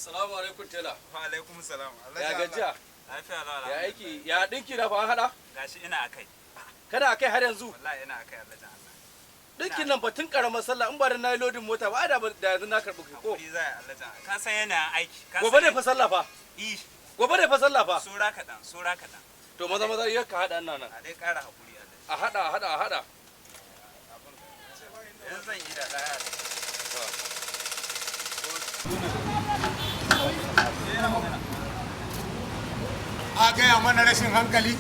Assalamu alaikum, tela. Wa alaikum salam. Ya gajiya? Lafiya lau. Ya aiki? Ya dinki na fa an hada? Gashi ina akai. Kana akai har yanzu? Wallahi ina akai, Allah Allah. Dinkin nan batun karamar sallah, in ba da nayi lodin mota ba, ai da da yanzu na karbi ko. Hakuri za a Allah. Ka san yana aiki. Ka Gobe ne fa sallah fa. Eh. Gobe ne fa sallah fa. Sura kaɗan, sura kaɗan. To maza maza iya ka hada nan nan. A dai ƙara hakuri, Allah. A hada, a hada, a hada. Yanzu zan yi da ɗaya. A gaya mana rashin hankali.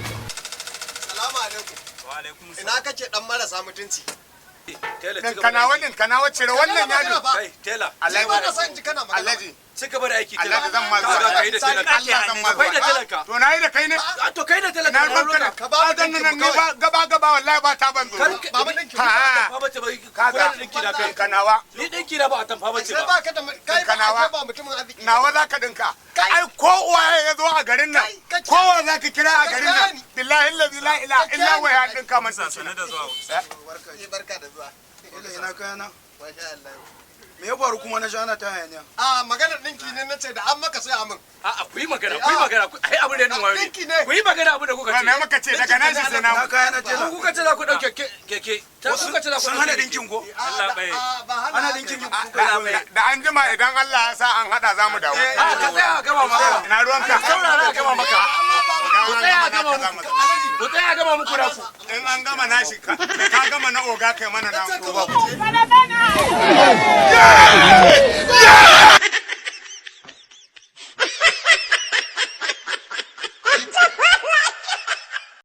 Salamu alaikum. Wa alaikum salam. Ina kake, dan marasa mutunci? Tela, ci gaba. Kana wannan, kana wacce wannan yado. Kai tela. Ni ba na son ji kana magana. Alhaji. Ci gaba da aiki, tela. Alhaji, zan ma Ka ga kai da tela. Allah zan ma. Kai da talaka. To na yi da kai ne. A to kai da talaka. Na ruwanka da Ka ba mu ka dan dinkin nan mu ne kawai. ba gaba gaba, wallahi ba ta ban tsoro. Baba, dinkin mu. Ha. Ba bace ba. Kaga. Kula da dinki na kai. Kanawa. Ni dinki na ba a tamfa bace Sai ba. ba ka da kai ba Kanawa. kai ba mutumin arziki. Nawa za ka dinka? Ai ko waye ya zo a garin nan, Kai, ka kowa za ka kira a garin Ka nan. ni. Billahi allazi la ilaha Ka illa ni. huwa ya dinka man. Sa sanar da zuwa. Eh, barka da zuwa. Ila ina kayana. Masha Allah. Me ya faru kuma na ji ana ta hayaniya? A maganar dinki ne nace da an maka sai amin. A'a, ku yi magana, ku yi magana, ai abin da ya nuna wayo Dinki ne. ne. Ku yi magana abin da kuka Ba ce. me muka ce daga nan shi sai Na na. kayana tela. Ku kuka ce za ku dauke keke. Ta kuka ce za ku Sun dauke hana keke. dinkin ko? Allah bai. Ba hana Ana aka dinkin yi. ki Da an jima idan Allah ya sa an hada za mu dawo. A ka tsaya a gama maka. Ina ruwanka? Saurara a gama maka. Ku tsaya a gama muku. Ku tsaya a gama muku naku. In an gama nashi ka gama na oga, kai mana na Nace ka ba. zo mu je. Bana bana!